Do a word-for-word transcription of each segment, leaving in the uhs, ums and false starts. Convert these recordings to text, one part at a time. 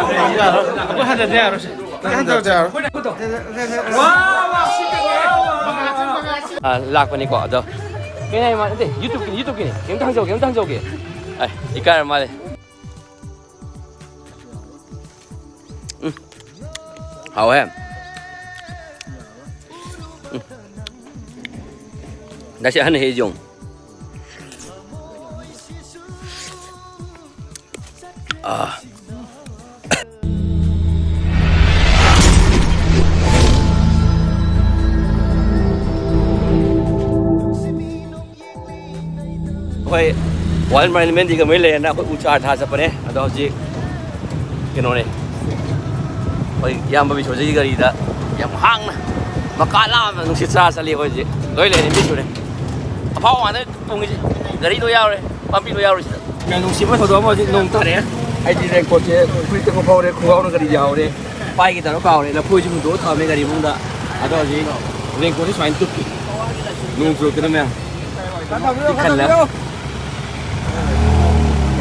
ꯑꯃꯨꯛ ꯍꯟꯊꯗ ꯌꯥꯔꯣꯏ꯫ ꯍꯟꯊꯗ ꯌꯥꯔꯣꯏ꯫ ꯑꯥ, ꯂꯥꯛꯄꯅꯤꯀꯣ, ꯑꯗꯣ ꯀꯩ ꯍꯥꯏ ꯃꯥ-, ꯅꯠꯇꯦ, YouTubeꯀꯤꯅꯤ, YouTubeꯀꯤꯅꯤ꯫ ꯀꯩꯝꯇ ꯍꯪꯖꯧꯒꯦ, ꯀꯩꯝꯇ ꯍꯪꯖꯧꯒꯦ꯫ ꯑꯦ, ꯏꯀꯥꯏꯔ ꯃꯥꯜꯂꯦ꯫ ꯎꯝ꯫ ꯍꯥꯎꯋꯦ꯫ ꯎꯝ꯫ ꯉꯁꯤ ꯑꯍꯟ ꯍꯦꯛ ꯌꯣꯡ꯫ ꯑꯥ꯫ ꯑꯩꯈꯣꯏ ꯋꯥꯏꯜ ꯃꯣꯅꯨꯃꯦꯟ ꯗꯤꯒꯝ ꯂꯩꯔꯦꯅ ꯑꯩꯈꯣꯏ ꯎ ꯆꯥꯔ ꯊꯥ ꯆꯠꯄꯅꯦ꯫ ꯑꯗꯣ ꯍꯧꯖꯤꯛ ꯀꯩꯅꯣꯅꯦ, ꯑꯩꯈꯣꯏ ꯏꯌꯥꯝꯕ ꯕꯤꯁꯣꯖꯤꯠꯀꯤ ꯒꯥꯔꯤꯗ ꯌꯥꯝ ꯍꯥꯡꯅ ꯃꯀꯥ ꯂꯥꯝꯅ ꯅꯨꯡꯁꯤꯠ ꯆꯥꯔ ꯆꯠꯂꯤ ꯑꯩꯈꯣꯏ ꯍꯧꯖꯤꯛ꯫ ꯂꯣꯏ ꯂꯩꯔꯦ, ꯃꯤ ꯁꯨꯔꯦ꯫ ꯑꯐꯥꯎ ꯉꯥꯛꯇ ꯇꯣꯡꯉꯤꯁꯦ꯫ ꯒꯥꯔꯤꯗꯣ ꯌꯥꯎꯔꯦ, ꯄꯥꯝꯕꯤꯗꯣ ꯌꯥꯎꯔꯦ ꯁꯤꯗ꯫ ꯌꯥꯝ ꯅꯨꯡꯁꯤꯕ ꯊꯧꯗꯣꯛ ꯑꯃ ꯍꯧꯖꯤꯛ ꯅꯣꯡ ꯇꯥꯔꯛꯑꯦ꯫ ꯑꯩꯗꯤ ꯔꯦꯟꯀꯣꯠꯁꯦ ꯐꯨꯔꯤꯠꯇ ꯐꯥꯎꯔꯦ, ꯈꯣꯡꯒ꯭ꯔꯥꯎꯅ ꯒꯥꯔꯤ ꯌꯥꯎꯔꯦ꯫ ꯄꯥꯏꯒꯦ ꯇꯧꯔ ꯀꯥꯎꯔꯦ꯫ ꯂꯐꯣꯏꯁꯨ ꯍꯨꯟꯗꯣꯛꯑ ꯊꯝꯃꯦ ꯒꯥꯔꯤ ꯃꯅꯨꯡꯗ꯫ ꯑꯗꯣ ꯍꯧꯖꯤꯛ ꯔꯦꯟꯀꯣꯠꯁꯦ ꯁꯨꯃꯥꯏꯅ ꯇꯨꯞꯄꯤ꯫ ꯅꯣꯡ ꯆꯨꯔꯛꯇꯅ ꯃꯌꯥꯝ꯫ ꯄꯤꯛ ꯊꯜꯂꯦ꯫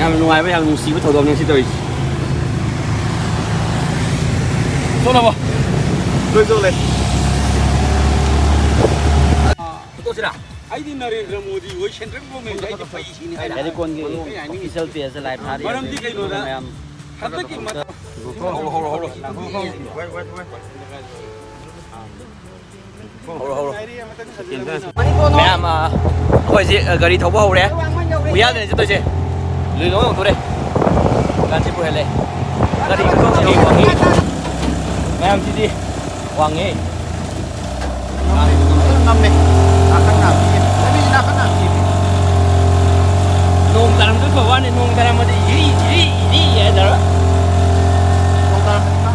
ꯌꯥꯝꯅ ꯅꯨꯡꯉꯥꯏꯕ, ꯌꯥꯝ ꯅꯨꯡꯁꯤꯕ ꯊꯧꯗꯣꯛꯅꯦ ꯁꯤ ꯇꯧꯔꯤꯁꯦ꯫ ꯆꯣꯠꯂꯕꯣ? ꯂꯣꯏ ꯆꯣꯠꯂꯦ꯫ ꯐꯣꯇꯣꯁꯤꯔꯥ? ꯑꯩꯗꯤ ꯅꯔꯦꯟꯗ꯭ꯔ ꯃꯣꯗꯤ ꯍꯣꯏ ꯁꯦꯟꯇ꯭ꯔꯦꯜ ꯒꯣꯔꯃꯦꯟꯁꯦ ꯑꯩꯗꯤ ꯐꯩ ꯁꯤꯅꯤ ꯍꯥꯏꯅ꯫ ꯌꯥꯔꯤꯀꯣꯟꯒꯤ ꯑꯩꯅ ꯍꯥꯏꯅꯤꯡꯉꯤ꯫ ꯑꯣꯐꯤꯁꯤꯌꯦꯜ ꯄꯦꯖꯇ ꯂꯥꯏꯚ ꯊꯥꯔꯤ ꯃꯔꯝꯗꯤ ꯍꯧꯖꯤꯛ ꯀꯩꯅꯣꯗ ꯃꯌꯥꯝ ꯍꯟꯗꯛꯀꯤ ꯃꯇꯝ ꯍꯧꯔꯣ, ꯍꯧꯔꯣ, ꯍꯧꯔꯣ꯫ ꯍꯧꯔꯣ, ꯍꯧꯔꯣ꯫ ꯃꯌꯥꯝ, ꯑ, ꯑꯩꯈꯣꯏ ꯍꯧꯖꯤꯛ, ꯑ, ꯒꯥꯔꯤ ꯊꯧꯕ ꯍꯧꯔꯦ꯫ ꯎꯌꯥꯟꯗꯅꯦ ꯆꯠꯇꯣꯏꯁꯦ꯫ ꯂꯨꯏ ꯂꯣꯡ ꯌꯧꯗꯣꯔꯦ꯫ ꯀꯥꯟꯆꯤꯄꯨꯔ ꯍꯦꯜꯂꯦ꯫ ꯒꯥꯔꯤ ꯈꯨꯊꯧꯁꯤꯗꯤ ꯋꯥꯡꯉꯤ꯫ ꯃꯌꯥꯝꯁꯤꯗꯤ ꯋꯥꯡꯉꯦ꯫ ꯉꯝꯃꯦ꯫ ꯅꯥꯀꯟ ꯅꯥꯝ ꯆꯦꯜꯂꯤ꯫ ꯂꯝꯕꯤꯁꯤ ꯅꯥꯀꯟ ꯅꯥꯝ ꯆꯦꯜꯂꯤ꯫ ꯅꯣꯡ ꯇꯥꯔꯝꯗꯣꯏ ꯐꯕ ꯋꯥꯅꯤ, ꯅꯣꯡ ꯇꯥꯔꯝꯃꯗꯤ ꯏꯔꯤ, ꯏꯔꯤ, ꯏꯔꯤ ꯍꯥꯏꯗꯧꯔ꯫ ꯅꯣꯡ ꯇꯥꯔꯝꯃꯗꯤ ꯏꯃꯥ꯫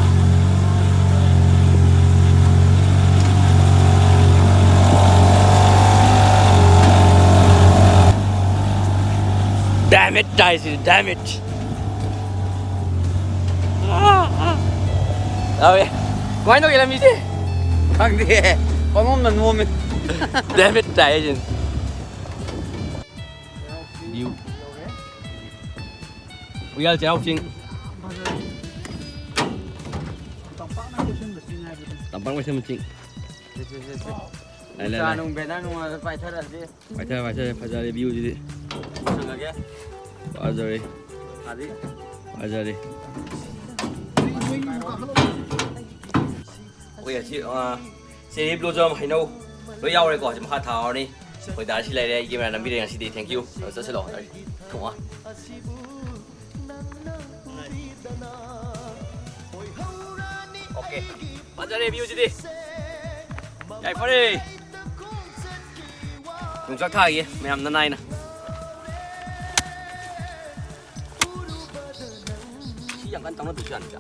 Damn it, ꯇꯥꯏꯁꯤ, damn it. ꯌꯥꯎꯋꯦ꯫ ꯀꯃꯥꯏꯅ ꯇꯧꯒꯦ ꯂꯝꯕꯤꯁꯦ? ꯈꯪꯗꯦ꯫ ꯄꯪꯅꯣꯝꯗ ꯅꯣꯝꯃꯦ꯫ Damn it, ꯇꯥꯏ ꯍꯥꯏꯁꯤꯅꯤ꯫ View꯫ ꯎꯌꯥꯜ ꯆꯩꯔꯥꯎ ꯆꯤꯡ꯫ ꯇꯝꯄꯥꯛ ꯃꯁꯦꯝ ꯆꯤꯡ꯫ ꯁꯦ, ꯁꯦ, ꯁꯦ, ꯁꯦ꯫ ꯂꯥꯏ, ꯂꯥꯏ, ꯅꯨꯡꯁꯥ ꯂꯥꯏ꯫ ꯅꯨꯡ banner ꯅꯨꯡ ꯑꯗꯨ ꯄꯥꯏꯊꯔꯛꯑꯗꯤ꯫ ꯄꯥꯏꯊꯔꯦ, ꯄꯥꯏꯊꯔꯦ, ꯐꯖꯔꯦ viewꯁꯤꯗꯤ꯫ ꯂꯣꯏꯁꯜꯂꯒꯦ꯫ ꯐꯖꯔꯦ꯫ ꯑꯗꯤ꯫ ꯐꯖꯔꯦ꯫ ꯑꯩꯈꯣꯏ ꯑꯁꯤ, ꯑ, cherry blossom, ꯍꯩꯅꯧ ꯂꯣꯏ ꯌꯥꯎꯔꯦꯀꯣ꯫ ꯍꯧꯖꯤꯛ ꯃꯈꯥ ꯊꯥꯍꯧꯔꯅꯤ꯫ ꯑꯩꯈꯣꯏ ꯗꯥ ꯁꯤ ꯂꯩꯔꯦ, ꯑꯩꯒꯤ ꯃꯌꯥꯝ ꯅꯝꯕꯤꯔꯦ ꯉꯁꯤꯗꯤ꯫ Thank you꯫ ꯑꯗꯨ ꯆꯠꯁꯤꯜꯂꯣ꯫ Come on꯫ Okay꯫ ꯐꯖꯔꯦ viewꯁꯤꯗꯤ꯫ ꯌꯥꯏꯐꯔꯦ꯫ ꯌꯣꯡꯆꯥꯛ ꯊꯥꯒꯦ ꯃꯌꯥꯝꯅ ꯅꯥꯏꯅ꯫ ꯁꯤ ꯌꯥꯝ ꯀꯟꯅ ꯇꯧꯅꯗ꯭ꯔꯁꯨ ꯌꯥꯅꯤꯗ꯫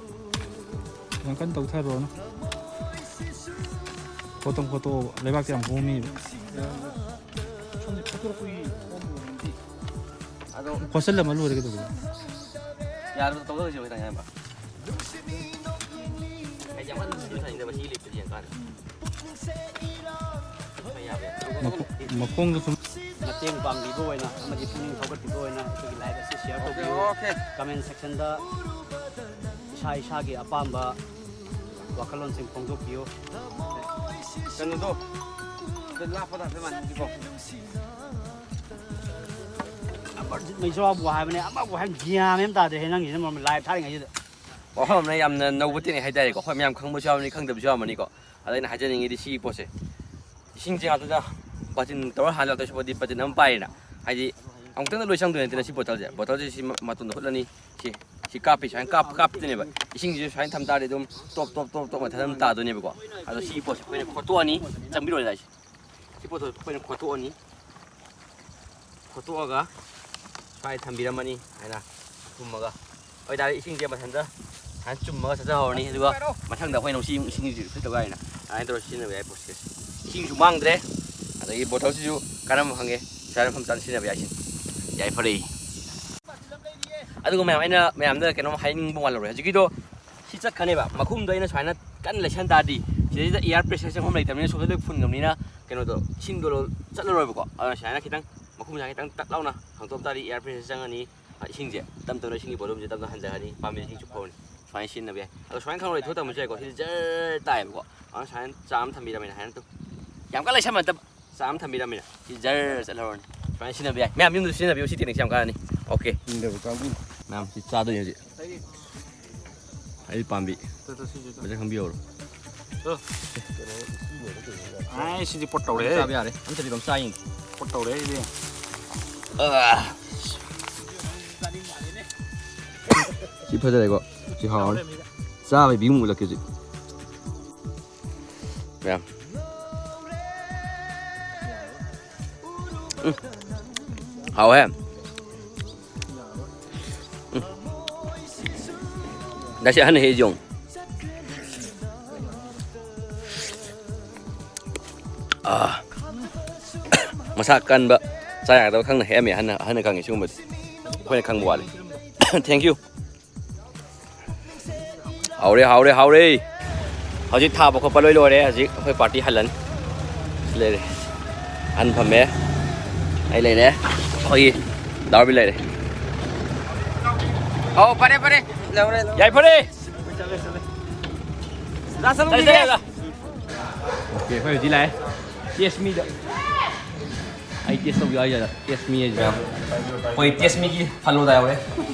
ꯌꯥꯝ ꯀꯟꯅ ꯇꯧꯊꯔꯣꯅꯨ꯫ ꯈꯣꯠꯇꯣꯛ ꯈꯣꯠꯇꯣꯛꯑꯣꯕ꯫ ꯂꯩꯕꯥꯛꯇꯤ ꯌꯥꯝ ꯍꯣꯝꯃꯤꯕ꯫ ꯁꯣꯝꯗ ꯈꯣꯠꯇꯣꯔꯛꯄꯒꯤ ꯍꯣꯝ ꯑꯣꯏꯔꯝꯗꯤ꯫ ꯑꯗꯣ ꯈꯣꯠꯆꯜꯂꯝꯃ ꯂꯣꯏꯔꯦ ꯀꯩꯗꯧꯔꯒꯦ? ꯌꯥꯔꯣꯏ, ꯇꯧꯗꯧꯔꯤꯁꯦ ꯈꯤꯇꯪ ꯌꯥꯝꯕ꯫ ꯑꯩꯗꯤ ꯌꯥꯝ ꯀꯟꯅ ꯁꯤꯟꯕ ꯁꯥꯅꯤꯡꯗꯕ ꯁꯤ ꯂꯤꯞꯁꯦ ꯌꯦꯡꯀꯥꯟꯗ꯫ ꯃꯈꯣ-, ꯃꯈꯣꯡꯗꯣ ꯁꯨꯝ꯫ ꯃꯇꯦꯡ ꯄꯥꯡꯕꯤꯕ ꯑꯣꯏꯅ ꯑꯃꯗꯤ ꯄꯨꯛꯅꯤꯡ ꯊꯧꯒꯠꯄꯤꯕ ꯑꯣꯏꯅ ꯑꯩꯈꯣꯏꯒꯤ live ꯑꯁꯤ share ꯇꯧꯕꯤꯌꯨ꯫ Okay꯫ Comment sectionꯗ ꯏꯁꯥ ꯏꯁꯥꯒꯤ ꯑꯄꯥꯝꯕ ꯋꯥꯈꯜꯂꯣꯟꯁꯤꯡ ꯐꯣꯡꯗꯣꯛꯄꯤꯌꯨ꯫ ꯀꯩꯅꯣꯗꯣ, ꯂꯥꯞꯄꯗ ꯍꯥꯏꯐꯦꯠ ꯃꯥꯟꯅꯁꯤꯀꯣ꯫ ꯑꯃꯔꯖꯤꯠ ꯃꯩꯖꯥꯎꯕꯨ ꯍꯥꯏꯕꯅꯦ, ꯑꯃꯕꯨ ꯍꯥꯏꯕ ꯒ꯭ꯌꯥꯟ ꯃꯦꯟ ꯇꯥꯗ꯭ꯔꯦꯍꯦ ꯅꯪꯒꯤꯁꯤꯅ ꯃꯔꯣꯝ live ꯊꯥꯔꯤꯉꯩꯁꯤꯗ꯫ ꯋꯥꯐꯝ ꯑꯃꯅ ꯌꯥꯝꯅ ꯅꯧꯕ ꯇꯦꯛꯅꯤꯛ ꯍꯥꯏꯇꯥꯔꯦꯀꯣ꯫ ꯍꯣꯏ, ꯃꯌꯥꯝ ꯈꯪꯕꯁꯨ ꯌꯥꯎꯔꯝꯅꯤ, ꯈꯪꯗꯕꯁꯨ ꯌꯥꯎꯔꯝꯃꯅꯤꯀꯣ꯫ ꯑꯗ ꯑꯩꯅ ꯍꯥꯏꯖꯅꯤꯡꯉꯤꯗꯤ ꯁꯤꯒꯤ ꯄꯣꯠꯁꯦ, ꯏꯁꯤꯡꯁꯦ ꯉꯥꯛꯇꯗ ꯕꯥꯇꯤꯟ ꯇꯧꯔ ꯍꯥꯜꯂꯛꯇꯣꯏ ꯁꯔꯨꯛꯄꯨꯗꯤ ꯕꯥꯇꯤꯟ ꯑꯃ ꯄꯥꯏꯔꯦꯅ, ꯍꯥꯏꯗꯤ ꯑꯃꯨꯛꯇꯪꯗ ꯂꯣꯏ ꯆꯪꯗꯣꯏ ꯅꯠꯇꯦꯅ ꯁꯤ ꯕꯣꯇꯜꯁꯦ꯫ ꯕꯣꯇꯜꯁꯦ ꯁꯤ ꯃ-, ꯃꯇꯣꯟꯗ ꯍꯨꯠꯂꯅꯤ, ꯁꯤ, ꯁꯤ ꯀꯥꯞꯄꯤ, ꯁꯨꯃꯥꯏꯅ ꯀꯥꯞ-, ꯀꯥꯞꯇꯣꯏꯅꯦꯕ꯫ ꯏꯁꯤꯡꯁꯤꯁꯨ ꯁꯨꯃꯥꯏꯅ ꯊꯝ ꯇꯥꯔꯗꯤ ꯑꯗꯨꯝ ꯇꯣꯞ, ꯇꯣꯞ, ꯇꯣꯞ, ꯇꯣꯞ ꯃꯊꯟꯇ ꯑꯗꯨꯝ ꯇꯥꯗꯣꯏꯅꯦꯕꯀꯣ꯫ ꯑꯗꯣ ꯁꯤꯒꯤ ꯄꯣꯠꯁꯦ ꯑꯩꯈꯣꯏꯅ ꯈꯣꯠꯇꯣꯛꯑꯅꯤ, ꯆꯪꯕꯤꯔꯣꯏꯗ ꯑꯩꯁꯦ꯫ ꯁꯤ ꯄꯣꯠꯇꯣ ꯑꯩꯈꯣꯏꯅ ꯈꯣꯠꯇꯣꯛꯑꯅꯤ꯫ ꯈꯣꯠꯇꯣꯛꯑꯒ ꯁ꯭ꯋꯥꯏ ꯊꯝꯕꯤꯔꯝꯃꯅꯤ ꯍꯥꯏꯅ ꯊꯨꯝꯃꯒ꯫ ꯑꯣꯏꯇꯥꯔꯗꯤ ꯏꯁꯤꯡꯁꯦ ꯃꯊꯟꯇ ꯁꯨꯃꯥꯏꯅ ꯆꯨꯝꯃꯒ ꯆꯠꯆꯍꯧꯔꯅꯤ꯫ ꯑꯗꯨꯒ ꯃꯊꯪꯗ ꯑꯩꯈꯣꯏꯅ ꯁꯤ ꯏꯁꯤꯡꯁꯤ ꯐꯤꯜꯇꯔ ꯀꯥꯏꯅ ꯑꯗꯨꯃꯥꯏꯅ ꯇꯧꯔꯒ ꯁꯤꯖꯤꯟꯅꯕ ꯌꯥꯏ ꯄꯣꯠꯁꯦ꯫ ꯏꯁꯤꯡꯁꯨ ꯃꯥꯡꯗ꯭ꯔꯦ, ꯑꯗꯒꯤ ꯕꯣꯇꯜꯁꯤꯁꯨ ꯀꯥꯟꯅꯕ ꯐꯪꯉꯦ, ꯄꯩꯁꯥ ꯃꯐꯝ ꯆꯥꯅ ꯁꯤꯖꯤꯟꯅꯕ ꯌꯥꯏ ꯁꯤꯅꯤ꯫ ꯌꯥꯏ, ꯐꯔꯦ꯫ ꯑꯗꯨꯒ ꯃꯌꯥꯝ, ꯑꯩꯅ ꯃꯌꯥꯝꯗ ꯀꯩꯅꯣꯝ ꯍꯥꯏꯅꯤꯡꯕ ꯋꯥ ꯂꯧꯔꯦ꯫ ꯍꯧꯖꯤꯛꯀꯤꯗꯣ ꯁꯤ ꯆꯠꯈ꯭ꯔꯅꯦꯕ, ꯃꯈꯨꯝꯗꯣ ꯑꯩꯅ ꯁꯨꯃꯥꯏꯅ ꯀꯟꯅ ꯂꯩꯁꯟ ꯇꯥꯔꯗꯤ ꯁꯤꯗꯩꯗ air pressure ꯆꯪꯐꯝ ꯂꯩꯇꯕꯅꯤꯅ ꯁꯣꯝꯗ ꯂꯣꯏ ꯐꯨꯟꯈ꯭ꯔꯕꯅꯤꯅ ꯀꯩꯅꯣꯗꯣ, ꯏꯁꯤꯡꯗꯣ ꯂꯣ-, ꯆꯠꯂꯔꯣꯏꯕꯀꯣ꯫ ꯑꯗꯨꯅ ꯁꯨꯃꯥꯏꯅ ꯈꯤꯇꯪ ꯃꯈꯨꯝ ꯁꯨꯃꯥꯏꯅ ꯈꯤꯇꯪ ꯇꯛ ꯂꯥꯎꯅ ꯍꯥꯡꯗꯣꯛ ꯇꯥꯔꯗꯤ air pressure ꯆꯪꯉꯅꯤ꯫ ꯏꯁꯤꯡꯁꯦ ꯇꯞ ꯇꯞꯅ, ꯏꯁꯤꯡꯒꯤ volumeꯁꯦ ꯇꯞꯅ ꯍꯟꯊꯔꯅꯤ, ꯄꯥꯝꯕꯤꯗ ꯏꯁꯤꯡ ꯆꯨꯞꯍꯧꯔꯅꯤ꯫ ꯁꯨꯃꯥꯏꯅ ꯁꯤꯖꯤꯟꯅꯕ ꯌꯥꯏ꯫ ꯑꯗꯣ ꯁꯨꯃꯥꯏꯅ ꯈꯪꯉꯨꯔꯗꯤ ꯊꯣꯛꯇꯕꯁꯨ ꯌꯥꯏꯀꯣ꯫ ꯁꯤꯗꯤ ꯖꯔ ꯇꯥꯏꯌꯦꯕꯀꯣ꯫ ꯑꯗꯨꯅ ꯁꯨꯃꯥꯏꯅ ꯆꯥ ꯑꯃ ꯊꯝꯕꯤꯔꯝꯃꯦꯅ ꯍꯥꯏꯅ ꯇꯧ꯫ ꯌꯥꯝ ꯀꯟꯅ ꯂꯩꯁꯟꯕ ꯅꯠꯇꯕ꯫ ꯆꯥ ꯑꯃ ꯊꯝꯕꯤꯔꯝꯃꯦꯅ ꯁꯤ ꯖꯔ ꯆꯠꯍꯧꯔꯅꯤ꯫ ꯁꯨꯃꯥꯏꯅ ꯁꯤꯖꯤꯟꯅꯕ ꯌꯥꯏ꯫ ꯃꯌꯥꯝ ꯌꯨꯝꯗꯁꯨ ꯁꯤꯖꯤꯟꯅꯕꯤꯌꯨ꯫ ꯁꯤ ꯇꯦꯛꯅꯤꯛꯁꯦ ꯌꯥꯝ ꯀꯥꯟꯅꯅꯤ꯫ ꯑꯣꯀꯦ꯫ ꯏꯪꯗꯕ ꯀꯥꯡꯕꯨ꯫ ꯃꯌꯥꯝ ꯁꯤ ꯆꯥꯗꯣꯏꯅꯦ ꯍꯧꯖꯤꯛ꯫ ꯑꯩ ꯄꯥꯝꯕꯤ꯫ ꯇꯣ, ꯇꯣ, ꯁꯤ, ꯁꯤ, ꯁꯤ꯫ ꯐꯖꯅ ꯈꯪꯕꯤꯍꯧꯔꯣ꯫ ꯇꯣ꯫ ꯑꯥꯏ, ꯁꯤꯗꯤ ꯄꯣꯠ ꯇꯧꯔꯦ꯫ ꯆꯥꯕ ꯌꯥꯔꯦ꯫ ꯑꯝꯇꯗꯤ ꯑꯗꯨꯝ ꯆꯥ ꯌꯦꯡꯒꯦ꯫ ꯄꯣꯠ ꯇꯧꯔꯦ ꯁꯤꯗꯤ꯫ ꯑꯥ꯫ ꯁꯤ ꯐꯖꯔꯦꯀꯣ꯫ ꯁꯤ ꯍꯥꯎꯔꯅꯤ꯫ ꯆꯥꯕꯩ ꯚ꯭ꯌꯨ ꯑꯃꯨꯛ ꯎꯠꯂꯛꯀꯦ ꯍꯧꯖꯤꯛ꯫ ꯃꯌꯥꯝ꯫ ꯎꯝ꯫ ꯍꯥꯎꯋꯦ꯫ ꯎꯝ꯫ ꯗꯥ ꯁꯤ ꯑꯍꯟ ꯍꯦꯛ ꯌꯦꯡꯉꯨ꯫ ꯑꯥ꯫ ꯃꯁꯥ ꯀꯟꯕ, ꯆꯥ ꯌꯥꯒꯗꯕ ꯈꯪꯅ ꯍꯦꯛꯑꯝꯃꯦ꯫ ꯑꯍꯟꯅ, ꯑꯍꯟꯅ ꯈꯪꯉꯤ ꯁꯤꯒꯨꯝꯕꯗꯤ꯫ ꯑꯩꯈꯣꯏꯅ ꯈꯪꯕ ꯋꯥꯠꯂꯤ꯫ Thank you꯫ ꯍꯥꯎꯔꯦ, ꯍꯥꯎꯔꯦ, ꯍꯥꯎꯔꯦ꯫ ꯍꯧꯖꯤꯛ ꯊꯥꯕ ꯈꯣꯠꯄ ꯂꯣꯏ ꯂꯣꯏꯔꯦ꯫ ꯍꯧꯖꯤꯛ ꯑꯩꯈꯣꯏ ꯄꯥꯔꯇꯤ ꯍꯜꯂꯅꯤ꯫ ꯁꯤ ꯂꯩꯔꯦ꯫ ꯑꯍꯟ ꯐꯝꯃꯦ꯫ ꯑꯩ ꯂꯩꯔꯦ꯫ ꯑꯩꯈꯣꯏꯒꯤ ꯗꯥ ꯔꯣꯕꯤꯟ ꯂꯩꯔꯦ꯫ ꯑꯧ, ꯐꯔꯦ, ꯐꯔꯦ꯫ ꯂꯧꯔꯦ, ꯂꯧꯔꯦ꯫ ꯌꯥꯏꯐꯔꯦ꯫ ꯂꯥ, ꯆꯠꯂꯨꯈꯤꯒꯦ꯫ ꯆꯠꯂꯦ, ꯆꯠꯂꯦ, ꯆꯠꯂꯦ꯫ ꯑꯣꯀꯦ, ꯑꯩꯈꯣꯏ ꯍꯧꯖꯤꯛ ꯂꯥꯛꯑꯦ꯫ Test meꯗ꯫ ꯑꯩ test ꯇꯧꯕꯤꯌꯨ ꯍꯥꯏꯖꯔ꯫ Test me ꯍꯥꯏꯁꯤꯔꯥ? ꯑꯩꯈꯣꯏ test meꯒꯤ ꯐꯂꯨꯗꯥ ꯌꯧꯔꯦ꯫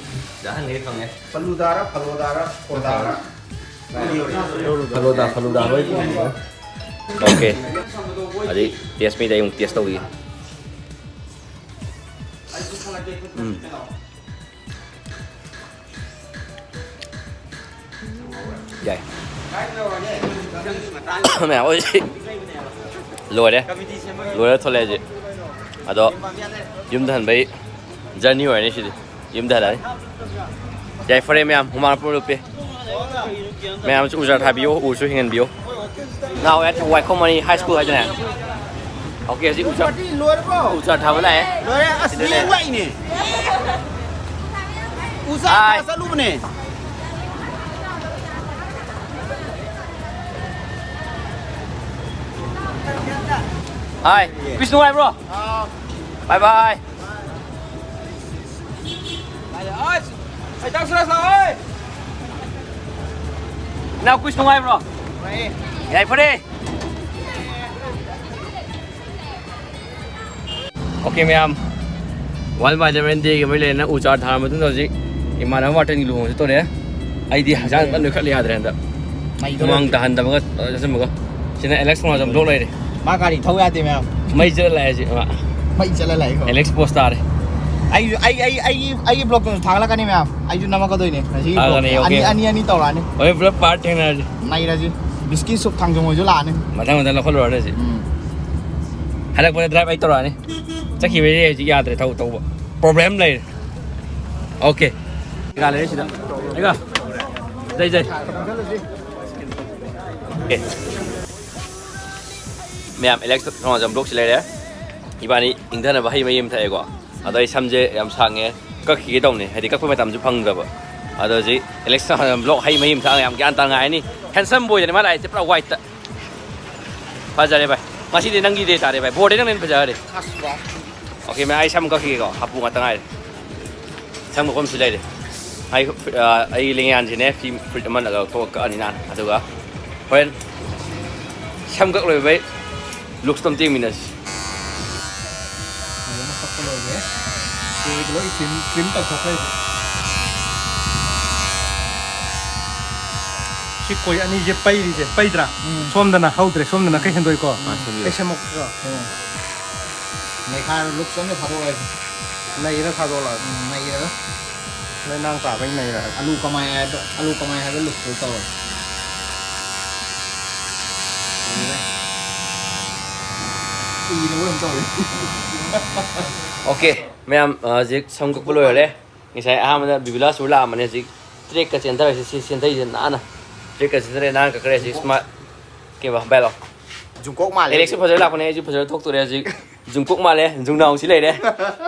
ꯁꯤꯗ ꯑꯍꯟꯈꯩ ꯐꯪꯉꯦ꯫ ꯐꯂꯨꯗꯥꯔ, ꯐꯂꯨꯗꯥꯔ, ꯐꯣꯗꯥꯔ꯫ ꯐꯂꯨꯗꯥ, ꯐꯂꯨꯗꯥ ꯂꯣꯏ ꯐꯪꯉꯦ꯫ ꯑꯣꯀꯦ꯫ ꯑꯗꯩ test meꯗ ꯑꯩ ꯑꯃꯨꯛ test ꯇꯧꯕꯤꯒꯦ꯫ ꯎꯝ꯫ ꯌꯥꯏ꯫ ꯃꯌꯥꯝ ꯍꯣꯏ꯫ ꯂꯣꯏꯔꯦ꯫ ꯂꯣꯏꯔ ꯊꯣꯛꯂꯛꯑꯦ ꯍꯧꯖꯤꯛ꯫ ꯑꯗꯣ ꯌꯨꯝꯗ ꯍꯟꯕꯩ journey ꯑꯣꯏꯔꯅꯤ ꯁꯤꯗꯤ꯫ ꯌꯨꯝꯗ ꯍꯜꯂꯛꯑꯅꯤ꯫ ꯌꯥꯏ, ꯐꯔꯦ ꯃꯌꯥꯝ, ꯍꯨꯃꯥꯡ ꯄꯨꯡꯂꯨꯞ ꯂꯨꯞꯄꯦ꯫ ꯃꯌꯥꯝꯁꯨ ꯎꯖꯥ ꯊꯥꯕꯤꯌꯨ, ꯎꯁꯨ ꯍꯤꯡꯍꯟꯕꯤꯌꯨ꯫ Now at Waikoma High School ꯍꯥꯏꯗꯅꯦ꯫ ꯑꯣꯀꯦ, ꯍꯧꯖꯤꯛ ꯎꯖꯥ, ꯄꯥꯔꯇꯤ ꯂꯣꯏꯔꯕꯣ? ꯎꯖꯥ ꯊꯥꯕ ꯂꯥꯛꯑꯦ꯫ ꯂꯣꯏꯔꯦ꯫ ꯑꯁ, ꯁꯤꯗꯅꯦ꯫ ꯂꯦꯡ ꯂꯥꯛꯏꯅꯦ꯫ ꯎꯖꯥ ꯍꯥꯏ꯫ ꯊꯥ ꯆꯠꯂꯨꯕꯅꯦ꯫ ꯍꯥꯏ꯫ ꯄꯤꯁ ꯅꯨꯡꯉꯥꯏꯕ꯭ꯔꯣ? ꯑꯥ꯫ Bye bye꯫ ꯑꯩ ꯇꯥꯛꯁ ꯂꯥꯛꯑꯣꯏ꯫ ꯏꯇꯥꯎ, ꯀꯨꯏꯁ ꯅꯨꯡꯉꯥꯏꯕ꯭ꯔꯣ? ꯌꯥꯏꯐꯔꯦ꯫ ꯑꯣꯀꯦ ꯃꯌꯥꯝ, ꯋꯥꯔꯜ ꯏꯟꯚꯥꯏꯔꯣꯟꯃꯦꯟ ꯗꯦꯒꯤ ꯃꯔꯤ ꯂꯩꯅꯅ ꯎ ꯆꯥꯔ ꯊꯥꯔ ꯃꯇꯨꯡꯗ ꯍꯧꯖꯤꯛ ꯏꯃꯥꯟꯅꯕ ꯃꯥꯔꯇꯤꯟꯒꯤ ꯂꯨꯍꯣꯡꯕꯁꯨ ꯇꯧꯔꯛꯑꯦ꯫ ꯑꯩꯗꯤ ꯍꯛꯆꯥꯡ ꯐꯖꯅ ꯅꯣꯏꯈꯠꯂꯦ ꯌꯥꯗ꯭ꯔꯦ ꯍꯟꯗꯛ꯫ ꯃꯩ ꯍꯨꯃꯥꯡ ꯇꯥꯍꯟꯗꯕꯒ, ꯑ, ꯆꯠꯁꯤꯟꯕꯒ꯫ ꯁꯤꯅ ꯑꯦꯂꯦꯛꯁ ꯈꯣꯡꯉꯥꯟꯖꯝ ꯕ꯭ꯂꯣꯛ ꯂꯩꯔꯦ꯫ ꯃꯥ ꯒꯥꯔꯤ ꯊꯧ ꯌꯥꯗꯦ ꯃꯌꯥꯝ꯫ ꯃꯩ ꯆꯠꯂ ꯂꯥꯛꯑꯦ ꯍꯧꯖꯤꯛ ꯃꯥ꯫ ꯃꯩ ꯆꯠꯂ ꯂꯥꯛꯑꯦꯀꯣ꯫ ꯑꯦꯂꯦꯛꯁ ꯄꯣꯁ ꯇꯥꯔꯦ꯫ ꯑꯩꯁꯨ, ꯑꯩ, ꯑꯩ, ꯑꯩꯒꯤ, ꯑꯩꯒꯤ ꯕ꯭ꯂꯣꯛꯇꯁꯨ ꯊꯥꯒꯠꯂꯛꯀꯅꯤ ꯃꯌꯥꯝ꯫ ꯑꯩꯁꯨ ꯅꯝꯃꯛꯀꯗꯣꯏꯅꯦ ꯉꯁꯤꯒꯤ ꯊꯥꯒꯠꯂꯛꯀꯅꯤ, ꯕ꯭ꯂꯣꯛꯁꯦ꯫ ꯑꯣꯀꯦ꯫ ꯑꯅꯤ, ꯑꯅꯤ, ꯑꯅꯤ ꯇꯧꯔꯛꯑꯅꯤ꯫ ꯍꯣꯔꯦꯟ ꯄꯨꯂꯞ ꯄꯥꯔꯠ ꯊꯦꯡꯅꯔꯁꯤ꯫ ꯅꯩꯔꯁꯤ꯫ ꯕꯤꯁꯀꯤꯠ ꯁꯨꯞ ꯊꯥꯡꯖꯤꯡ ꯍꯣꯏꯁꯨ ꯂꯥꯛꯑꯅꯤ꯫ ꯃꯊꯪ ꯃꯊꯪ ꯂꯧꯈꯠꯂꯨꯔꯅꯤ ꯍꯧꯖꯤꯛ꯫ ꯎꯝ꯫ ꯍꯜꯂꯛꯄꯗ ꯗ꯭ꯔꯥꯏꯚ ꯑꯩ ꯇꯧꯔꯛꯑꯅꯤ꯫ ꯆꯠꯈꯤꯕꯩꯗꯤ ꯍꯧꯖꯤꯛ ꯌꯥꯗ꯭ꯔꯦ, ꯊꯧ ꯇꯧꯕ꯫ ꯄ꯭ꯔꯣꯕ꯭ꯂꯦꯝ ꯂꯩꯔꯦ꯫ ꯑꯣꯀꯦ꯫ ꯀꯩꯀꯥ ꯂꯩꯔꯦ ꯁꯤꯗ꯫ ꯀꯩꯀꯥ꯫ ꯖꯩ, ꯖꯩ꯫ ꯑꯣꯀꯦ꯫ ꯃꯌꯥꯝ, ꯑꯦꯂꯦꯛꯁ ꯈꯣꯡꯉꯥꯟꯖꯝ ꯕ꯭ꯂꯣꯛꯁꯤ ꯂꯩꯔꯦ꯫ ꯏꯕꯥꯅꯤ ꯏꯪꯊꯅꯕ ꯍꯩ ꯃꯍꯤ ꯑꯃ ꯊꯛꯑꯦꯀꯣ꯫ ꯑꯗꯣ ꯑꯩ ꯁꯝꯁꯦ ꯌꯥꯝ ꯁꯥꯡꯉꯦ꯫ ꯀꯛꯈꯤꯒꯦ ꯇꯧꯅꯤ꯫ ꯍꯥꯏꯗꯤ ꯀꯛꯄ ꯃꯇꯝꯁꯨ ꯐꯪꯗ꯭ꯔꯕ꯫ ꯑꯗꯣ ꯍꯧꯖꯤꯛ ꯑꯦꯂꯦꯛꯁ ꯈꯣꯡꯉꯥꯟꯖꯝ ꯕ꯭ꯂꯣꯛ ꯍꯩ ꯃꯍꯤ ꯑꯃ ꯊꯛꯑꯒ ꯌꯥꯝ ꯒ꯭ꯌꯥꯟ ꯇꯥꯅ ꯉꯥꯏꯔꯅꯤ꯫ ꯍꯦꯟꯁꯝ ꯕꯣꯏꯗꯅꯤ ꯃꯥ ꯂꯥꯛꯏꯁꯦ, ꯄꯨꯔꯥ ꯋꯥꯏꯠꯇ꯫ ꯐꯖꯔꯦ ꯚꯥꯏ꯫ ꯉꯁꯤꯗꯤ ꯅꯪꯒꯤ ꯗꯦ ꯇꯥꯔꯦ ꯚꯥꯏ꯫ ꯕꯣꯔꯗꯩ ꯅꯪꯅ ꯍꯦꯟꯅ ꯐꯖꯔꯦ꯫ ꯑꯁ, ꯋꯥ꯫ ꯑꯣꯀꯦ, ꯃꯌꯥꯝ, ꯑꯩ ꯁꯝ ꯀꯛꯈꯤꯒꯦꯀꯣ꯫ ꯍꯥꯄꯨ ꯉꯥꯛꯇ ꯉꯥꯏꯔꯦ꯫ ꯁꯝ ꯀꯛꯐꯝꯁꯨ ꯂꯩꯔꯦ꯫ ꯑꯩ, ꯑ, ꯑꯩ ꯂꯦꯡꯌꯥꯟꯁꯤꯅꯦ ꯐꯤ ꯐꯨꯔꯤꯠ ꯑꯃꯅ ꯂꯧꯊꯣꯛꯑ ꯀꯛꯑꯅꯤ ꯅꯥꯟꯅ꯫ ꯑꯗꯨꯒ ꯍꯣꯔꯦꯟ ꯁꯝ ꯀꯛ ꯂꯣꯏꯕꯩ ꯂꯨꯛꯁꯇꯣ ꯑꯝꯇ ꯌꯦꯡꯃꯤꯟꯅꯁꯤ꯫ ꯐꯖꯅ ꯀꯛꯄ ꯂꯣꯏꯔꯦ꯫ ꯁꯤ ꯂꯣꯏ ꯇ꯭ꯔꯤꯝ, ꯇ꯭ꯔꯤꯝ ꯇꯧꯊꯣꯛꯈ꯭ꯔꯦ꯫ ꯁꯤ ꯀꯣꯏ ꯑꯅꯤꯁꯦ ꯄꯩꯔꯤꯁꯦ, ꯄꯩꯗ꯭ꯔꯥ? ꯎꯝ꯫ ꯁꯣꯝꯗꯅ ꯍꯧꯗ꯭ꯔꯦ, ꯁꯣꯝꯗꯅ ꯈꯔ ꯍꯦꯟꯗꯣꯛꯏꯀꯣ? ꯑꯥ, ꯁꯦꯝꯕꯤꯔꯣ꯫ ꯑꯩ ꯁꯦꯝꯃꯛꯄ꯭ꯔꯣ? ꯎꯝ꯫ ꯅꯩꯈꯥꯏꯔꯣ, ꯂꯨꯛꯁ ꯑꯃ ꯊꯥꯗꯣꯛꯑꯣ꯫ ꯅꯩꯔ ꯊꯥꯗꯣꯛꯂꯛꯑꯣ꯫ ꯎꯝ, ꯅꯩꯔꯒ꯫ ꯅꯣꯏ ꯅꯥꯡ ꯇꯥꯕꯩ ꯅꯩꯔꯒ꯫ ꯑꯂꯨ ꯀꯃꯥꯏ ꯍꯥꯏꯕ, ꯑꯂꯨ ꯀꯃꯥꯏ ꯍꯥꯏꯕ ꯂꯨꯛꯁꯇꯨ ꯇꯧꯔꯣ꯫ ꯎꯏꯔꯕ ꯀꯩꯅꯣꯝ ꯇꯧꯔꯦ꯫ ꯑꯣꯀꯦ, ꯃꯌꯥꯝ, ꯑ, ꯍꯧꯖꯤꯛ ꯁꯝ ꯀꯛꯄ ꯂꯣꯏꯔꯦ꯫ ꯉꯁꯥꯏ ꯑꯍꯥꯟꯕꯗ ꯕꯤꯕꯨꯂꯥ ꯁꯨ ꯂꯥꯛꯑꯝꯕꯅꯦ, ꯍꯧꯖꯤꯛ ꯇ꯭ꯔꯦꯛꯀ ꯆꯦꯟꯊꯔꯁꯤ, ꯁꯤ ꯆꯦꯟꯊꯩꯁꯦ ꯅꯥꯟꯅ꯫ ꯇ꯭ꯔꯦꯛꯀ ꯆꯦꯟꯊꯔꯦ, ꯅꯥꯟꯅ ꯀꯛꯈ꯭ꯔꯦ, ꯍꯧꯖꯤꯛ ꯁ꯭ꯃꯥꯔꯠ ꯀꯦꯕ ꯕꯦꯂꯣ꯫ ꯖꯨꯡꯀꯣꯛ ꯃꯥꯜꯂꯦ꯫ ꯑꯦꯂꯦꯛꯁꯁꯨ ꯐꯖꯅ ꯂꯥꯛꯄꯅꯦ, ꯑꯩꯁꯨ ꯐꯖꯅ ꯊꯣꯛꯇꯣꯔꯦ ꯍꯧꯖꯤꯛ꯫ ꯖꯨꯡꯀꯣꯛ ꯃꯥꯜꯂꯦ, ꯖꯨꯡꯅꯥꯎꯁꯤ ꯂꯩꯔꯦ꯫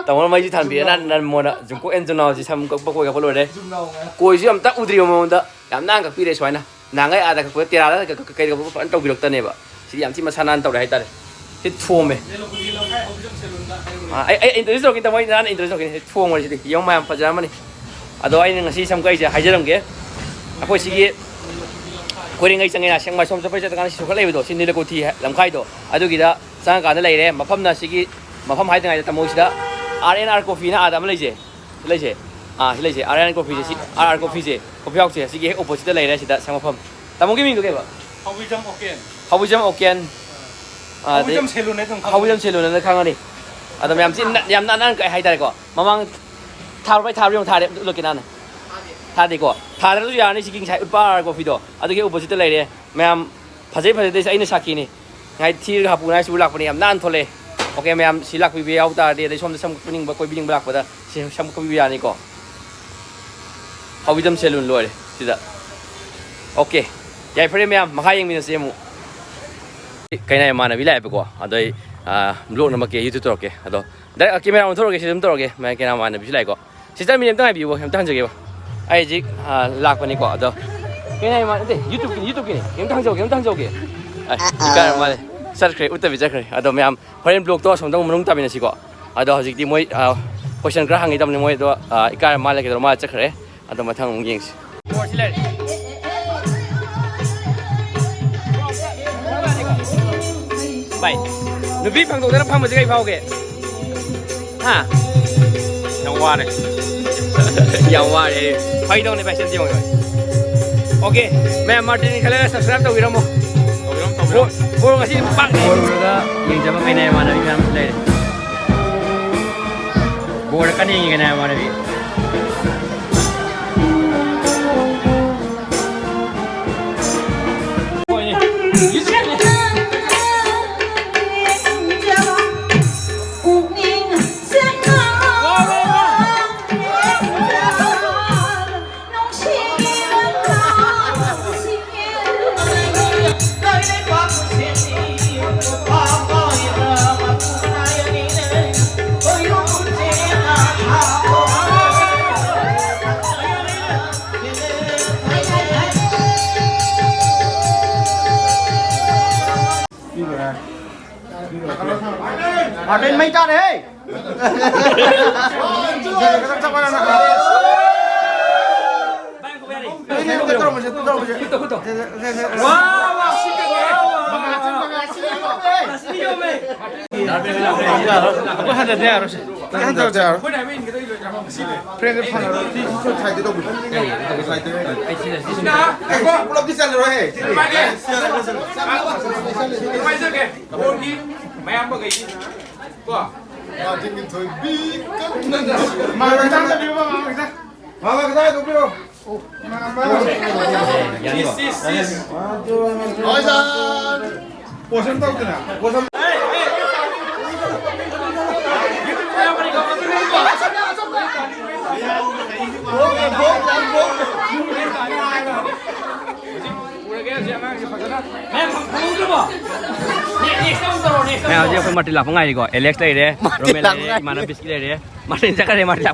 ꯇꯥꯃꯣꯅ ꯃꯩꯁꯤ ꯊꯥꯟꯕꯤꯔꯦ, ꯖꯨꯡꯅꯥꯎ꯫ ꯅꯥꯟ-, ꯅꯥꯟ ꯃꯣꯟꯅ ꯖꯨꯡꯀꯣꯛ ꯑꯦꯟ ꯖꯨꯡꯅꯥꯎꯁꯤ ꯁꯝ ꯀꯛꯄ ꯀꯣꯏ ꯀꯛꯄ ꯂꯣꯏꯔꯦ꯫ ꯖꯨꯡꯅꯥꯎ ꯍꯥꯏ꯫ ꯀꯣꯏꯁꯨ ꯑꯝꯇ ꯎꯗ꯭ꯔꯤꯕ ꯃꯉꯣꯟꯗ ꯌꯥꯝ ꯅꯥꯟꯅ ꯀꯛꯄꯤꯔꯦ ꯁꯨꯃꯥꯏꯅ꯫ ꯅꯍꯥꯟꯈꯩ ꯑꯥꯗ ꯀꯛꯄꯗ ꯇꯦꯔꯥꯗ ꯀꯛ-, ꯀꯛ-, ꯀꯩꯗ ꯀꯛꯄ ꯐꯖꯅ ꯇꯧꯕꯤꯔꯛꯇꯅꯦꯕ꯫ ꯁꯤꯗꯤ ꯌꯥꯝ ꯊꯤ ꯃꯁꯥ ꯅꯥꯟꯅ ꯇꯧꯔꯦ ꯍꯥꯏꯇꯥꯔꯦ꯫ ꯁꯤ ꯊꯣꯝꯃꯦ꯫ ꯑꯥ, ꯑꯩ, ꯑꯩ introduce ꯇꯧꯔꯛꯀꯦ, ꯇꯥꯃꯣ, ꯑꯩ ꯅꯍꯥꯟ introduce ꯇꯧꯔꯛꯀꯦ꯫ ꯁꯤ ꯊꯣꯝꯃꯣ ꯁꯤꯗꯤ꯫ ꯌꯦꯡꯉꯨ ꯃꯌꯥꯝ, ꯐꯖꯔꯝꯃꯅꯤ꯫ ꯑꯗꯣ ꯑꯩꯅ ꯉꯁꯤ ꯁꯝ ꯀꯛꯏꯁꯦ ꯍꯥꯏꯖꯔꯝꯒꯦ꯫ ꯑꯩꯈꯣꯏ ꯁꯤꯒꯤ ꯀꯣꯏꯔꯦꯡꯒꯩ ꯆꯪꯉꯦꯅ, ꯁꯦꯡꯃꯥꯏ ꯁꯣꯝ ꯆꯠꯄꯩ ꯆꯠꯇꯀꯥꯟꯗ ꯁꯤ ꯁꯣꯔꯠꯀꯠ ꯂꯩꯕꯗꯣ, ꯁꯤ ꯅꯤꯂꯀꯣꯊꯤ ꯍꯥꯏ-, ꯂꯝꯈꯥꯏꯗꯣ, ꯑꯗꯨꯒꯤꯗ ꯆꯪꯉꯀꯥꯟꯗ ꯂꯩꯔꯦ꯫ ꯃꯐꯝꯅ ꯁꯤꯒꯤ, ꯃꯐꯝ ꯍꯥꯏꯗ꯭ꯔꯤꯉꯩꯗ ꯇꯥꯃꯣ ꯁꯤꯗ R and R Coffeeꯅ ꯑꯥꯗ ꯑꯃ ꯂꯩꯖꯩ꯫ ꯁꯤ ꯂꯩꯖꯩ꯫ ꯑꯥ, ꯁꯤ ꯂꯩꯖꯩ꯫ R and R Coffeeꯁꯦ, ꯁꯤ R R Coffeeꯁꯦ, coffee houseꯁꯦ, ꯁꯤꯒꯤ ꯍꯦꯛ oppositeꯇ ꯂꯩꯔꯦ, ꯁꯤꯗ ꯁꯪ ꯃꯐꯝ꯫ ꯇꯥꯃꯣꯒꯤ ꯃꯤꯡꯗꯣ ꯀꯩꯕ? ꯍꯥꯎꯕꯤꯖꯝ ꯑꯣꯀꯦꯟ꯫ ꯍꯥꯎꯕꯤꯖꯝ ꯑꯣꯀꯦꯟ꯫ ꯑꯥ, ꯑꯗꯩ ꯍꯥꯎꯕꯤꯖꯝ ꯁꯦꯂꯨꯟ ꯍꯥꯏ ꯑꯗꯨꯝ ꯈꯪꯕꯅꯦ꯫ ꯍꯥꯎꯕꯤꯖꯝ ꯁꯦꯂꯨꯟ ꯑꯅ ꯈꯪꯉꯅꯤ꯫ ꯑꯗꯣ ꯃꯌꯥꯝ ꯊꯤ ꯅ-, ꯌꯥꯝ ꯅꯥꯟꯅ ꯀꯛꯑꯦ ꯍꯥꯏꯇꯥꯔꯦꯀꯣ꯫ ꯃꯃꯥꯡ ꯊꯥꯔꯨꯕꯩ ꯊꯥꯔꯨ ꯌꯦꯡꯉꯨ, ꯊꯥꯔꯦ, ꯑꯝꯇ ꯎꯠꯂꯛꯀꯦ ꯅꯥꯟꯅ꯫ ꯊꯥꯗꯦꯀꯣ꯫ ꯊꯥꯗ꯭ꯔꯁꯨ ꯌꯥꯔꯅꯤ, ꯁꯤꯒꯤ ꯉꯁꯥꯏ ꯎꯠꯄ R R R Coffeeꯗꯣ꯫ ꯑꯗꯨꯒꯤ oppositeꯇ ꯂꯩꯔꯦ꯫ ꯃꯌꯥꯝ ꯐꯖꯩ ꯐꯖꯗꯦꯁꯦ ꯑꯩꯅ ꯁꯥꯈꯤꯅꯤ꯫ ꯉꯥꯏ ꯊꯤꯔꯒ ꯍꯥꯄꯨ ꯉꯥꯏ ꯁꯤꯕꯨ ꯂꯥꯛꯄꯅꯦ, ꯌꯥꯝ ꯅꯥꯟꯅ ꯊꯣꯛꯂꯛꯑꯦ꯫ ꯑꯣꯀꯦ, ꯃꯌꯥꯝ ꯁꯤ ꯂꯥꯛꯄꯤꯕ ꯌꯥꯎ ꯇꯥꯔꯗꯤ, ꯑꯗꯩ ꯁꯣꯝꯗ ꯁꯝ ꯀꯛꯄꯤꯅꯤꯡꯕ, ꯀꯣꯏꯕꯤꯅꯤꯡꯕ ꯂꯥꯛꯄꯗ ꯁꯤ ꯁꯝ ꯀꯛꯄꯤꯕ ꯌꯥꯅꯤꯀꯣ꯫ ꯍꯥꯎꯕꯤꯖꯝ ꯁꯦꯂꯨꯟ ꯂꯣꯏꯔꯦ ꯁꯤꯗ꯫ ꯑꯣꯀꯦ, ꯌꯥꯏꯐꯔꯦ ꯃꯌꯥꯝ, ꯃꯈꯥ ꯌꯦꯡꯃꯤꯟꯅꯁꯤ ꯑꯃꯨꯛ꯫ ꯀꯩꯅꯥ ꯏꯃꯥꯟꯅꯕꯤ ꯂꯥꯛꯑꯦꯕꯀꯣ, ꯑꯗꯣ ꯑꯩ, ꯑꯥ, vlog ꯅꯝꯃꯛꯀꯦ, YouTube ꯇꯧꯔꯛꯀꯦ꯫ ꯑꯗꯣ direct camera ꯑꯣꯟꯊꯣꯔꯛꯑꯒꯦ, ꯁꯤꯗ ꯑꯗꯨꯝ ꯇꯧꯔꯛꯑꯒꯦ꯫ ꯃꯌꯥꯝ ꯀꯩꯅꯥ ꯏꯃꯥꯟꯅꯕꯤꯁꯨ ꯂꯥꯛꯑꯦꯀꯣ꯫ Sister, ꯃꯤꯅꯤꯠ ꯑꯝꯇ ꯉꯥꯏꯕꯤꯌꯨ, ꯑꯝꯇ ꯍꯟꯖꯒꯦꯕ꯫ ꯑꯩ ꯍꯧꯖꯤꯛ, ꯑꯥ, ꯂꯥꯛꯄꯅꯤꯀꯣ, ꯑꯗꯣ ꯀꯩꯅꯥ ꯏꯃꯥꯟ-, ꯅꯠꯇꯦ, YouTubeꯀꯤꯅꯤ, YouTubeꯀꯤꯅꯤ꯫ ꯑꯝꯇ ꯍꯟꯖꯍꯧꯒꯦ, ꯑꯝꯇ ꯍꯟꯖꯍꯧꯒꯦ꯫ ꯑꯩ ꯏꯀꯥꯏꯔ ꯃꯥꯜꯂꯦ꯫ ꯆꯠꯈ꯭ꯔꯦ, ꯎꯠꯇꯕꯤ ꯆꯠꯈ꯭ꯔꯦ꯫ ꯑꯗꯣ ꯃꯌꯥꯝ ꯍꯣꯔꯦꯟ vlogꯇꯣ ꯑꯁꯣꯝꯗ ꯑꯃꯨꯛ ꯃꯅꯨꯡ ꯇꯥꯃꯤꯟꯅꯁꯤꯀꯣ꯫ ꯑꯗꯣ ꯍꯧꯖꯤꯛꯇꯤ ꯃꯣꯏ, ꯑꯥ, question ꯈꯔ ꯍꯪꯉꯤꯗꯕꯅꯤ ꯃꯣꯏ, ꯑꯗꯣ, ꯑꯥ, ꯏꯀꯥꯏꯔ ꯃꯥꯜꯂꯦ, ꯀꯩꯗꯧꯔ ꯃꯥꯜꯂꯦ, ꯆꯠꯈ꯭ꯔꯦ꯫ ꯑꯗꯣ ꯃꯊꯪ ꯑꯃꯨꯛ ꯌꯦꯡꯁꯤ꯫ ꯚꯥꯏ, ꯅꯨꯄꯤ ꯐꯪꯗꯣꯛꯇꯅ ꯐꯝꯕꯁꯦ ꯀꯩ ꯐꯥꯎꯒꯦ? ꯍꯥ? ꯌꯥꯝ ꯋꯥꯔꯦ꯫ ꯌꯥꯝ ꯋꯥꯔꯦ꯫ ꯐꯥꯒꯤ ꯇꯧꯅꯦ, ꯚꯥꯏ, ꯁꯦꯝꯁꯤ ꯌꯦꯡꯉꯣ, ꯚꯥꯏ꯫ ꯑꯣꯀꯦ, ꯃꯌꯥꯝ ꯃꯥꯔꯇꯤꯟ ꯈꯜꯂꯒ subscribe ꯇꯧꯕꯤꯔꯝꯃꯣ꯫ ꯇꯧꯕꯤꯔꯝꯃꯣ, ꯇꯧꯕꯤꯔꯝꯃꯣ꯫ ꯕꯣꯜ, ꯕꯣꯜ ꯉꯁꯤ ꯄꯥꯛ ꯕꯣꯜ ꯎꯔꯒ ꯌꯦꯡꯖꯕ ꯀꯩꯅꯥ ꯏꯃꯥꯟꯅꯕꯤ ꯃꯌꯥꯝꯁꯨ ꯂꯩꯔꯦ꯫ ꯕꯣꯜ ꯀꯟꯅ ꯌꯦꯡꯉꯤ ꯀꯩꯅꯥ ꯏꯃꯥꯟꯅꯕꯤ꯫ ꯃꯥꯔꯇꯤꯟ ꯃꯩ ꯆꯥꯔꯦꯍꯦ! ꯆꯞ ꯃꯥꯟꯅꯅ꯫ ꯇꯧꯔꯝꯃꯁꯦ, ꯇꯧꯔꯝꯃꯁꯦ꯫ ꯁꯦ, ꯁꯦ, ꯁꯦ, ꯁꯦ, ꯁꯦ꯫ ꯋꯥ, ꯋꯥ, ꯁꯤ ꯀꯩꯅꯣ, ꯋꯥ, ꯋꯥ꯫ ꯉꯁꯤ ꯌꯧꯃꯦ꯫ ꯑꯩꯈꯣꯏ ꯍꯟꯊꯗ ꯌꯥꯔꯣꯏꯁꯦ꯫ ꯑꯩꯈꯣꯏ ꯍꯟꯊꯗ ꯌꯥꯔꯣꯏ꯫ ꯐ꯭ꯔꯦꯟꯗ ꯐꯪꯉꯔꯣꯏ꯫ ꯁꯤ, ꯁꯤ, ꯁꯤ ꯁꯥꯏꯗ ꯇꯧꯕꯤꯌꯣ꯫ ꯁꯥꯏꯗ ꯇꯧꯕꯤꯌꯣ꯫ ꯉꯥꯏꯈꯣ, ꯄꯨꯂꯞꯇꯤ ꯆꯜꯂꯔꯣꯏꯍꯦ꯫ ꯁꯤꯗꯤ꯫ ꯃꯌꯥꯝꯕꯈꯩꯒꯤ꯫ ꯀꯣ꯫ ꯃꯥ ꯈꯤꯇꯪ ꯆꯠꯄꯤꯌꯣ, ꯃꯥ ꯈꯤꯇꯪ꯫ ꯃꯥ ꯈꯤꯇꯪ ꯍꯥꯏꯗꯣꯛꯄꯤꯔꯣ꯫ ꯏꯁ, ꯏꯁ, ꯏꯁ꯫ ꯍꯣꯏ, ꯁꯥꯔ꯫ ꯄꯣꯁꯟ ꯇꯧꯗꯅ꯫ ꯄꯣꯁꯟ꯫ ꯎꯔꯒꯦ ꯍꯧꯖꯤꯛ ꯑꯉꯥꯡꯁꯦ ꯐꯖꯅ꯫ ꯃꯌꯥꯝ ꯈꯪꯍꯧꯗ꯭ꯔꯕꯣ? ꯅꯦꯛ-, next ꯑꯃꯨꯛ ꯇꯧꯔꯣ, next ꯃꯌꯥꯝ ꯑꯃꯨꯛ ꯍꯧꯖꯤꯛ ꯇꯧꯔꯣ꯫ ꯑꯩꯈꯣꯏ ꯃꯥꯔꯇꯤꯟ ꯂꯥꯛꯄ ꯉꯥꯏꯔꯤꯀꯣ꯫ ꯑꯦꯂꯦꯛꯁ ꯂꯩꯔꯦ, ꯃꯥꯔꯇꯤꯟ ꯔꯣꯃꯦꯟ ꯂꯥꯛꯄ ꯂꯩꯔꯦ, ꯉꯥꯏꯔꯤ꯫ ꯏꯃꯥꯟꯅꯕ ꯕꯤꯁꯀꯤ ꯂꯩꯔꯦ꯫ ꯃꯥꯔꯇꯤꯟ ꯆꯠꯈ꯭ꯔꯦ, ꯃꯥꯔꯇꯤꯟ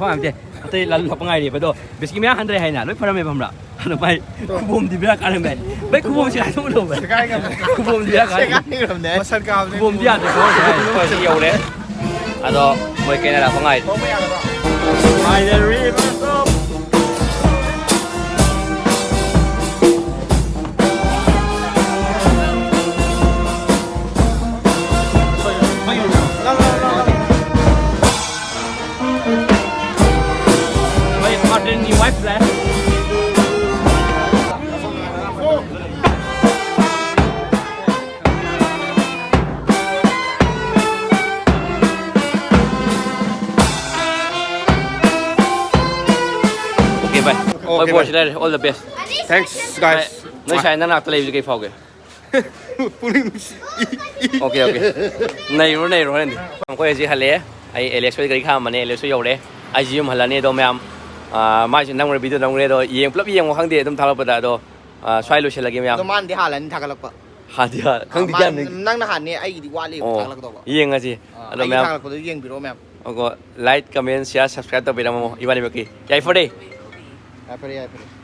ꯂꯥꯛꯄ ꯉꯥꯏꯔꯤꯕ ꯑꯗꯣ꯫ ꯕꯤꯁꯀꯤ ꯃꯌꯥꯝ ꯍꯟꯗ꯭ꯔꯦ ꯍꯥꯏꯅ ꯂꯣꯏ ꯐꯔꯝꯃꯦꯕ ꯈꯪꯕ꯭ꯔꯥ? ꯑꯗꯣ ꯃꯥꯏ ꯈꯨꯕꯣꯝꯗꯤ ꯕꯦꯔꯥ ꯀꯥꯔꯝꯃꯦ꯫ ꯚꯥꯏ, ꯈꯨꯕꯣꯝꯁꯦ ꯍꯥꯏꯗꯣꯛꯎꯔꯣ, ꯚꯥꯏ꯫ ꯁꯦꯒꯥꯏ ꯉꯝꯃꯦ꯫ ꯈꯨꯕꯣꯝꯗꯤ ꯕꯦꯔꯥ ꯀꯥꯔꯦ꯫ ꯁꯦꯒꯥꯏ ꯉꯝꯃꯦ꯫ ꯃꯁꯟ ꯀꯥꯕꯅꯦ ꯈꯨꯕꯣꯝꯗꯤ ꯈꯨꯕꯣꯝ꯫ ꯌꯥꯗ꯭ꯔꯦ, ꯈꯨꯕꯣꯝꯁꯦ ꯍꯥꯏ꯫ ꯍꯧꯖꯤꯛ ꯌꯧꯔꯦ꯫ ꯑꯗꯣ ꯃꯣꯏ ꯀꯩꯅ ꯂꯥꯛꯄ ꯉꯥꯏꯔꯤ꯫ ꯊꯧꯕ ꯌꯥꯒꯗ꯭ꯔꯣ? By the rivers of Wait, Martin, your wife left. Okay, bye. Okay, ꯍꯣꯏ, bye. ꯕꯣꯁ, ꯂꯩꯔꯦ꯫ All the best. Thanks, guys. ꯅꯣꯏ ꯁꯥꯏ ꯅꯅꯥꯛꯇ ꯂꯩꯕꯁꯦ ꯀꯩ ꯐꯥꯎꯒꯦ? ꯄꯨꯛꯅꯤꯡ ꯅꯨꯡꯁꯤ꯫ Okay, okay. ꯅꯩꯔꯣ, ꯅꯩꯔꯣ ꯍꯣꯔꯦꯟꯗꯤ꯫ ꯑꯩꯈꯣꯏ ꯍꯧꯖꯤꯛ ꯍꯜꯂꯛꯑꯦ꯫ ꯑꯩ ꯑꯦꯂꯦꯛꯁ ꯍꯣꯏ ꯒꯥꯔꯤ ꯈꯥꯝꯕꯅꯦ, ꯑꯦꯂꯦꯛꯁ ꯍꯣꯏ ꯌꯧꯔꯦ꯫ ꯑꯩꯁꯨ ꯌꯨꯝ ꯍꯜꯂꯅꯤ ꯑꯗꯣ ꯃꯌꯥꯝ, ꯑꯥ, ꯃꯥꯏꯁꯨ ꯅꯝꯈ꯭ꯔꯦ, ꯚꯤꯗꯤꯑꯣ ꯅꯝꯈ꯭ꯔꯦ ꯑꯗꯣ ꯌꯦꯡ-, ꯄꯨꯂꯞ ꯌꯦꯡꯉꯣ ꯈꯪꯗꯦ ꯑꯗꯨꯝ ꯊꯥꯒꯠꯂꯛꯄꯗ꯫ ꯑꯗꯣ, ꯑꯥ, ꯁ꯭ꯋꯥꯏ ꯂꯣꯏꯁꯤꯜꯂꯒꯦ ꯃꯌꯥꯝ꯫ ꯑꯗꯣ ꯃꯥꯅꯗꯤ ꯍꯥꯜꯂꯅꯤ ꯊꯥꯒꯠꯂꯛꯄ꯫ ꯍꯥꯟꯗꯤ ꯍꯥꯟ-, ꯑꯥ, ꯈꯪꯗꯦ ꯃꯥ-, ꯒ꯭ꯌꯥꯟ ꯂꯩ꯫ ꯅꯪꯅ ꯍꯥꯟꯅꯤ, ꯑꯩꯒꯤꯗꯤ ꯋꯥꯠꯂꯤ ꯑꯣ, ꯊꯥꯒꯠꯂꯛꯇꯧꯕ꯫ ꯌꯦꯡꯉꯁꯤ꯫ ꯑꯥ, ꯑꯗꯣ ꯑꯩꯒꯤ ꯃꯌꯥꯝ ꯊꯥꯒꯠꯂꯛꯄꯗꯣ ꯌꯦꯡꯕꯤꯔꯛꯑꯣ ꯃꯌꯥꯝ꯫ ꯑꯣꯀꯣ, like, comment, share, subscribe ꯇꯧꯕꯤꯔꯝꯃꯣ ꯏꯕꯥꯅꯤꯃꯛꯀꯤ꯫ ꯌꯥꯏꯐꯔꯦ꯫ ꯌꯥꯏꯐꯔꯦ, ꯌꯥꯏꯐꯔꯦ꯫